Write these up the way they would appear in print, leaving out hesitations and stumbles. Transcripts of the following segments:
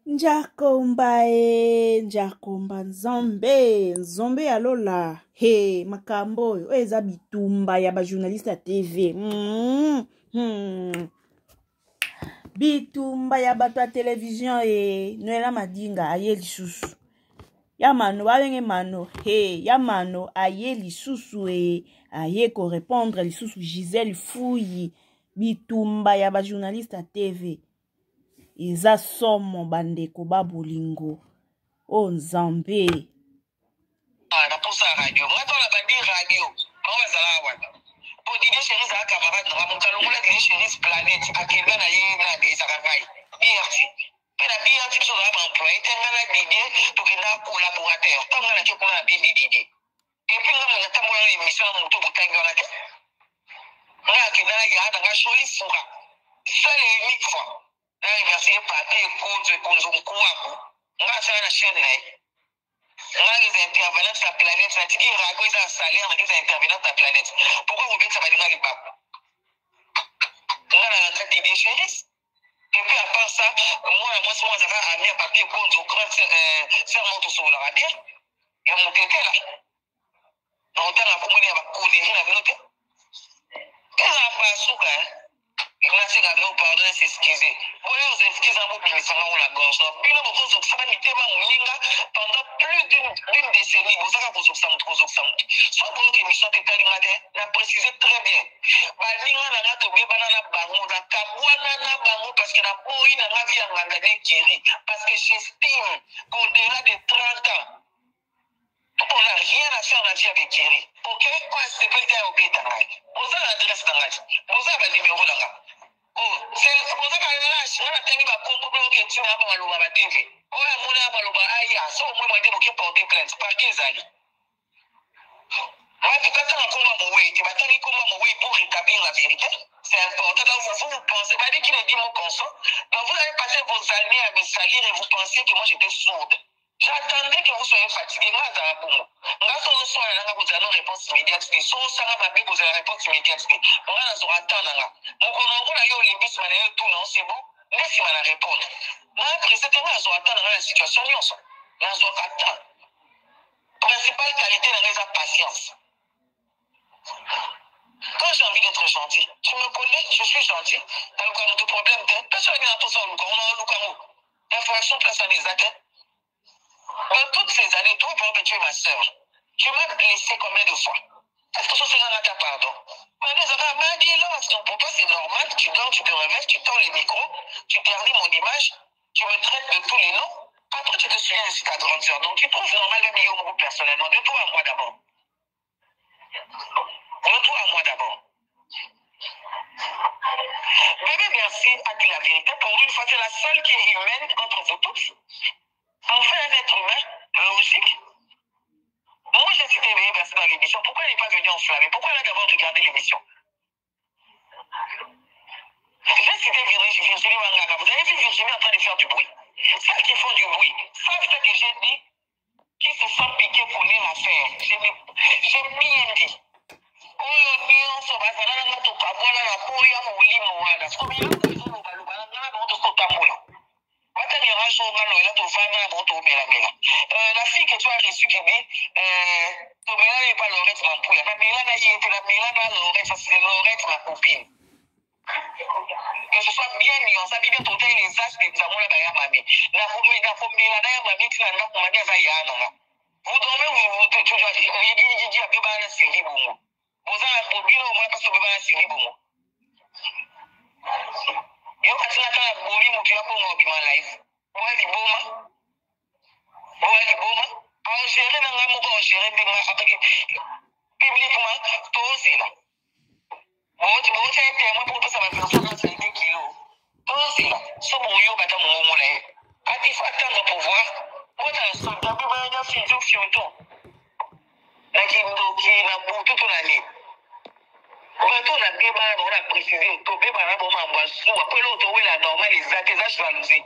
Njakomba e njakomba nzambe nzambe ya lola he makambo oyo oyo eza bitumba ya bajournaliste ya tv mm -hmm. bitumba ya bato ya television e noela madinga aye lisusu ya mano babenge mano he ya mano aye lisusu e aye korepondre lisusu gisele fuyi bitumba ya bajournaliste ya tv eza somo bandeko ba bolingo o oh, nzambe ah, na posa ya radio nga ntango nabandi radio bango bazalaka wana po didier cherise aza camarade nanga moto alongola didier cherise planète akenda na ye nani ezaka ngai brt mpe na brt biso ozala baemploye te nga na didier tokenda collaborateur ntango nga nake kuna nabendi didier epuis nga moto natambola na émission na moto botangi wana te nga akenda na ya na nga joli fura seule et unique fois na remercie papi ekonzo ekonzo nkuaku nga asala na chaîne na ye nga eza intervenante na planète natiki rago eza na salaire naki eza intervenante na planète pourquoi kobetisa baninga libaku nga nalanda didier cheris et puis à part ça mwana mwasi moko azalaka ami ya papier konzo grand sœur moko tosololaka bien ya motetela nakotanga komoni ya bakoneri na bino te ezala basuka nasenga bino pardon s'excuse boyo excuse na bobimisa ngango na gorge donc bino bokozokisaka mitema moninga pendant plus d'une décennie bozaka kozokisa moto kozokisa moto so boyoka émission te etali nga te na précise très bien baninga na nga tobebana na bango nakabwana na bango parce que naboyi na nga vie ya nganda nekiri parce que j'estime qu'au delà de 30 ans On n'a rien à faire na vie ya bekiri. Ok? Oyo asepeli te obeta ngai. Boza na adresse na ngai. Boza na ba numero na ngai. Oh, c'est boza ba lâche. Nga natangi ba kombo bino ke tina ba maloba ba TV. Oyo amona ya maloba aya. So omoni mwa te boke porter plainte. Parquet ezali. Bato batanga komba mowei te. Batangi komba mowei pour rétablir la vérité. C'est important. Donc vous, vous pensez, pas dit qu'il est dit mon consent. Donc vous avez passé vos années à me salir et vous pensiez que moi j'étais sourde. J'attendais que vous soyez fatigué nga azala bongo nga so ozoswana nanga kozala no réponse immédiate te so osanga mabe kozala réponse immédiate te nga nazwaka temps na nga mokolo yango na yo olembi nsima na yo tuna c'est bon nde nsima na répondre nga presse te nga nazwaka temps na nga na situation nyonso nazwaka temps principale qualité na nga eza patience Quand j'ai envie d'être gentil, tu me connais, je suis gentil. Naluka moto problème te. Mpe soki na posa oluka ngo naoluka ngo. Infraction place wana eza te. Dans toutes ces années, toi, par exemple, tu es ma sœur. Tu m'as blessé combien de fois Est-ce que ça sera ta pardon Donc pour toi, c'est normal. Tu dors, tu te remets, tu tends les micros, tu ternis mon image, tu me traites de tous les noms. Après, tu te souviens de ta grande sœur. Donc tu trouves normal, même yo, personnellement, de toi à moi d'abord. De toi à moi d'abord. Bébé Merci a dit la vérité. Pour une fois, c'est la seule qui est humaine entre vous tous. Enfin, un être humain, logique. Moi, j'ai cité Bébé Merci dans l'émission. Pourquoi elle n'est pas venue enflammer Pourquoi elle a d'abord regardé l'émission J'ai cité Virginie, Virginie Wanganga. Vous avez vu Virginie en train de faire du bruit. Celles qui font du bruit savent ce que j'ai dit, qui se sont piqués pour l'affaire. J'ai bien dit. oyo nyonso bazala na nga tokabwana na boya molimo wana siko biloko ezolobaloba na nga na bango tosotambola batalelanga jour nga noela tovanda na bango tomelamela euh, la fille que tu as reçu qui dit euh, tomela na epa lorette mampuya namela na ye te namela na lorette parce que lorette ma copine que ce soit bien nuance abi bien totali les âges de nzango na baya mami nakomela na ya mami ntina ndako mami aza ya nanga vous dormez oyebi jiji abebana na sylvie bongo boza na bobino omona mpasi obebana na sylvie bongo yo kasi nga kaka bomi motu ya bongo obima live boya liboma boya liboma aogere na ngai moko aogere nde nga apeke publiquement tozela botya ye témoin mpo kopesa baversion nyonso ete kilo tozela so boyoka ata mongongo na ye ati faut attendre pour voir botala soda mpe bayanya fionton fionton na kindoki na butu to na nini bato na bebana bango na précise tobebana na bango mambo ya zuwa mpo eloko towela normal eza te eza jalousie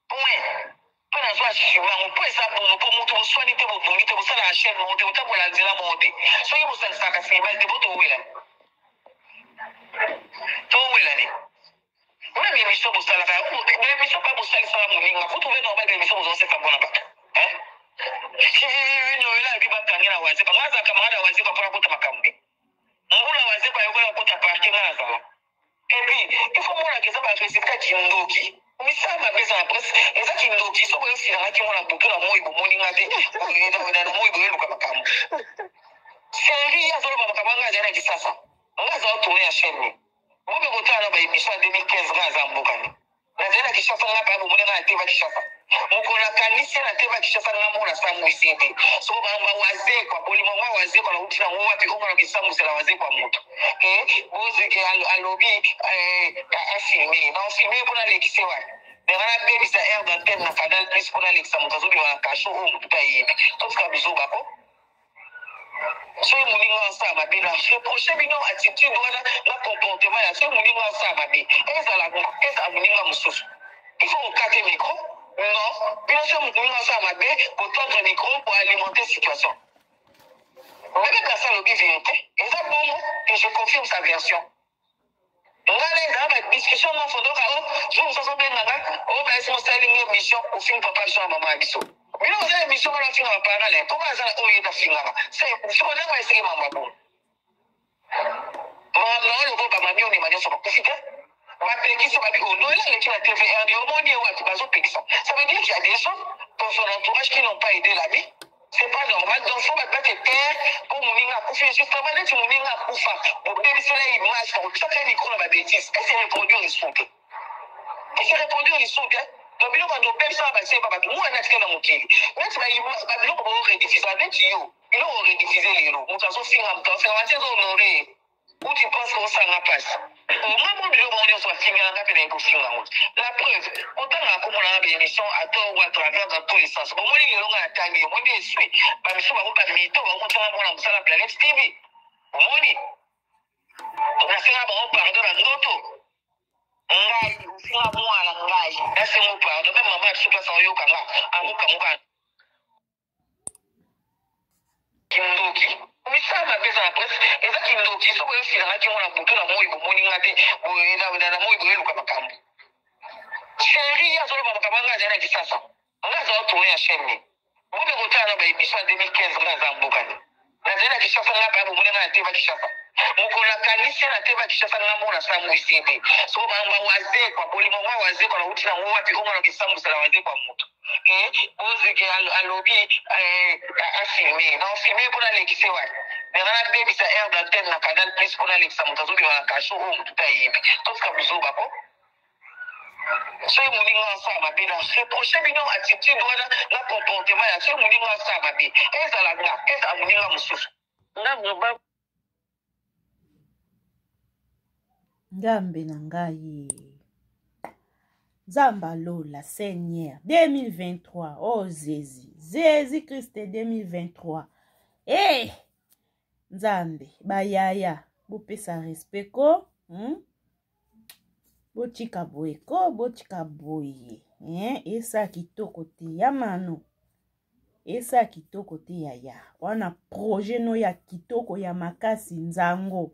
point mpo nazwa assume yango mpo eza bongo mpo moto boswani te bobongi te bosalaka chaine moko te botambola nzela moko te soki bosangisaka kasi mibali te bo towelani towelani. Même émission bosalaka yango, émission pa bosalisaka moninga, vous trouvez normal émission bozoseka mpona bato? Noela abi bakangi na Wazekwa, nga aza camarade ya Wazekwa mpona kota makambo te. Mbula Wazekwa ayokola kota parke, nga nazala. Et puis il faut monaka eza baresultat kindoki, misala mabe eza na presse, eza kindoki. Soki oyofinangaki ngo na butu na moi, bomoni nga te na moi, boyeluka makambo. Série azoloba makambo, nga azali na Kisasa, nga azala tourne ya chaîne. Bobe kotala na baémission ya 2015, nga aza mbokani, nazali na Kinshasa, nga paya bomoni nga na teva Kinshasa. Mokolo nakanisi ye na teva Kinshasa, nga moko nasambwisi ye te. Soko bango Wazekwa, bolingo nga Wazekwa nauti nango wapi? Onga na bisambwisela Wazekwa moto bozwike alobi afilme na ofilme mpo nalekisi wapi? Me nga nabebisa aire d'antenne na Canal Plus mpo nalekisa moto azobima na kasho oyo motu te ayebi. Totika bizoba ko. Soki moninga asala mabe, na reproche bino attitude wana na comportement ya. Soki moninga asala mabe, ezala nga, ezala moninga mosusu, il faut kokate micro. Non, bino soki moninga asala mabe, kotendre micro pour alimenter situation. Bebe Gasa alobi vérité, eza bongo et je confirme sa version. Nga na ezala ba discussion nga fodoka o jour mosusu azobenga nga o bayesi mosali nga émission, ofingi papa biso na mama ya biso. Bino oza émission wana, ofinga baparent na ye mpo aza na oyo ye tafingaka siko ndenge eseki mamba bongo. Makambo na oyo lokola bamami onema nyonso bakufi te, bapekisi babi onoela aleki na TVRD, omoni ye wapi bazopekisa? Ça veut dire qu'il y a des gens dans son entourage qui n'ont pas aidé l'ami. C'est pas normal. Donc faut bato bate terre mpo moninga akufi justement. Neti moninga akufa, bobebisela image na kotiaka ye micro na babétise, ese reproduire lisusu te, ese reproduire lisusu te. Donc biloko bando obebisaka batie ba bato mwana atika na mokili, neti babiloko boorediffuse, neti yo biloko orediffuse lelo, moto azofinga, moto azofinga batie, ezohonore ou tu penses que osanga mpasi nga mo biloko bango nyonso bafingela nga mpe naye kofinga yango? La preuve, otangaka komona nga baémission à tort ou à travers, dans tous les sens. Bomoni lelo nga natangi, omoni esui bamisu bango bamito bakokotonga mona mosala Planète TV, omoni nasenga bango pardon na ndoto. Ngai ofinga mwana ngai, nasengo pardon. Meme mama ya biso place aoyoka nga akokamoka. Kindoki, misala mabe eza na presse, eza kindoki. Soki oyofinangaki ngo na butu na moi, bomoni nga te na moi, boyeluka makambo. Série azoloba makambo, nga azali na Kisasa, nga azala tourne ya chaîne. Bobe kotala na baémission ya 2015, nga aza mbokani, nazali na Kinshasa, nga paya bomoni nga na teva Kinshasa. Mokolo nakanisi ye na teva Kinshasa, nga moko nasambwisi ye te. Soko bango Wazekwa, bolingo nga Wazekwa nauti nango wapi? Onga na kisambwisela Wazekwa moto bozwike alobi afilme na ofilme mpo nalekisi wapi? Me nga nabebisa aire d'antenne na Canal Plus mpo nalekisa moto azobima na kasho oyo motu te ayebi. Totika buzoba ko. Soki moninga asala mabe, na reproche bino attitude wana na comportement ya. Soki moninga asala mabe, ezala nga, ezala moninga mosusu, nga vraiment. Nzambe na ngai, Nzambe alola, Seigneur, 2023, oh Jésus, Jésus Christ, 2023 hey! Nzambe, bayaya bopesa respect ko, Botika boye ko, botika boye, eh? Esa kitoko te ya mano, esa kitoko te yaya. Wana projet no ya kitoko ya makasi, nzango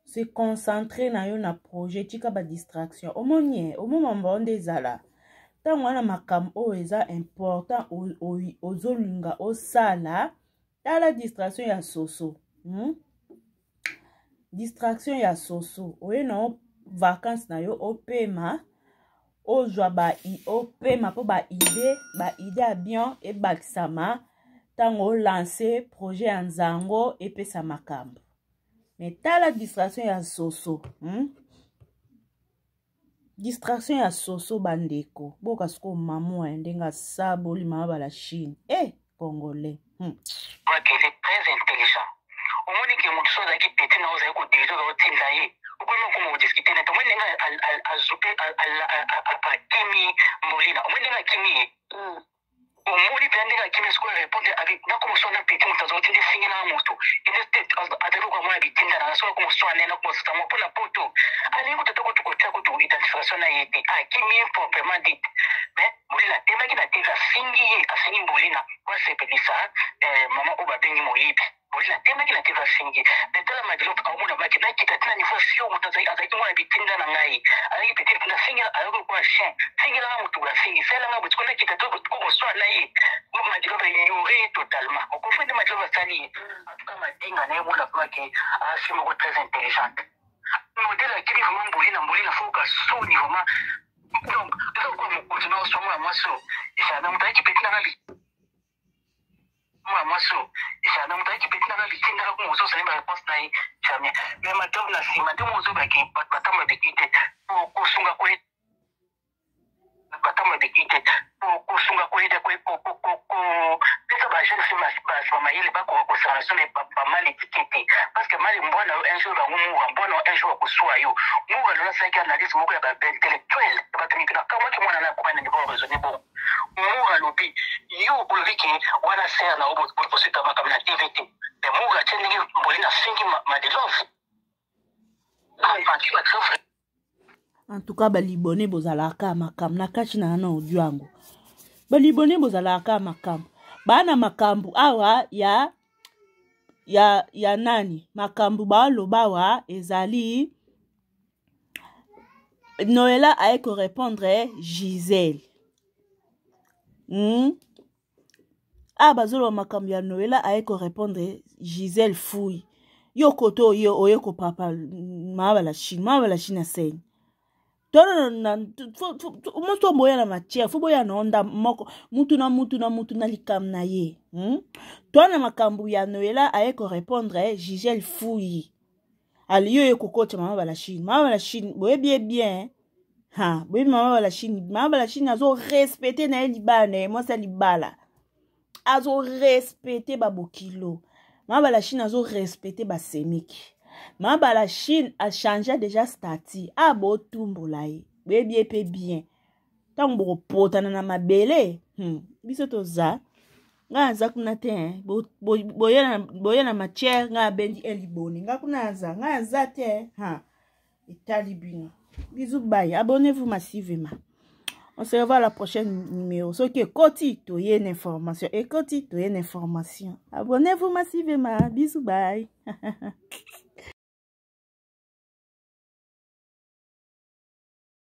se concentre na yo na projet, tika badistraction. Omoni ye, omomamba o nde ezala ntango wana makambo oyo eza important ozolinga osala. Tala distraction ya soso, Distraction ya soso. Oye na yo vacance na yo, opema, ozwa ba opema mpo ba idée ya bien ebakisama ntango olance projet ya nzango, epesa makambo. Me tala distraction ya soso, Distraction ya soso. Bandeko, boka sikoyo mamu ya ndenge asaboli mama bala Chine e congolais. Elle est très intelligent. Omoni ke moto so azalaki petit na ozali kodirige, oza kotinda ye, okomi okoma kodiskute nete. Omoni ndenge azupe, akimi Molina, omoni ndenge akimi ye, omoni mpenza ndenge akimi. Sikoyo répondre abi nakoma petit, moto azali kotinda efingelaka moto ende azali kokamona bitinda nanga. Soki akoma swana, nakoma sotamo mpona poto, alingi kutu ata kutu kotia kutu identification na ye te, akimi ye proprement dit. Mais Molina atemaki na TV, afingi ye, afingi Mbolina po asepelisa mama oyo babengi moyibi. Mboli natemaki na tv afingi. Mais tala Madilove aomona bake nakita tina niveau ya fio moto azalaki mwana bitinda na ngai. Azalaki petit bitinda afingela ayoki lokola chien. Fingela nga moto boye afingi. Sala nga boye nakita to ko koswana na ye. Madilove ignore ye totalement. Okofi nde Madilove asali ye. En tout cas Madinga na ye mona vraiment ke asi moko très intelligente. Modèle akimi vraiment Mboli na Mboli na foka soni vraiment. Donc eza lokola mokonzi na oswa mwana mwasi oyo. Ezala moto ayaki petit na nga mwana mwasi oyo ezala moto ayaki petit na nga bitindaka ko mozo osali ba réponse na ye jamais. Mais madame na nsima nde mozo baki bato batambola biki te kosunga ko batambola biki te kosunga koyeda kopesa ba jeune fille ba mayele bakoka kosala na soni bamali etike te parce que mali mbwa na yo un jour bango mura mbwa na yo un jour akoswa yo mura lelo asalaki analyse moko ya ba intellectuel ya bato miki nakamwaki mwana na akoma na niveau ya raisonne bongo mura alobi yo olobi ke wana sere na yo boseka makambo na tv te mais mura atie ndenge mboli na fingi madelove En tout cas balibone bozalaka makambo na kati na na audio yango balibone bozalaka makambo bana makambo awa ya ya ya nani makambo baloba awa ezali noela aye korepondre gisele? Awa bazoloba makambo ya Noela aye korepondre Gisele Fui. Yo koto oye oye kopapa maabala Chine, maabala Chine aseni moto boya na matière fo boya na onda moko mutu na mutu na mutu na likambo na ye? To na makambo ya Noela aye korepondre Gisele Fui ali yo ye kokota mama bala Chine, mama bala Chine boyebi ye bien ha boyebi mama bala Chine, mama bala Chine azo respecte na ye libala na ye mwasi ya libala azo respecte babokilo, mama bala Chine azo respecte basemiki, mama bala Chine achange déjà statut abotumbola ye boyebi ye mpe bien ntango bokopotana na mabele. Biso toza ngai aza kuna te boye na matière ngai abendi eliboni ngai kuna aza ngai aza te ha etali bino. Bisous, bye, abonnez-vous massivement, on se revoit à la prochaine numéro. Soki ekoti toye na information, ekoti toye na information. Abonnez-vous massivement, bisous, bye.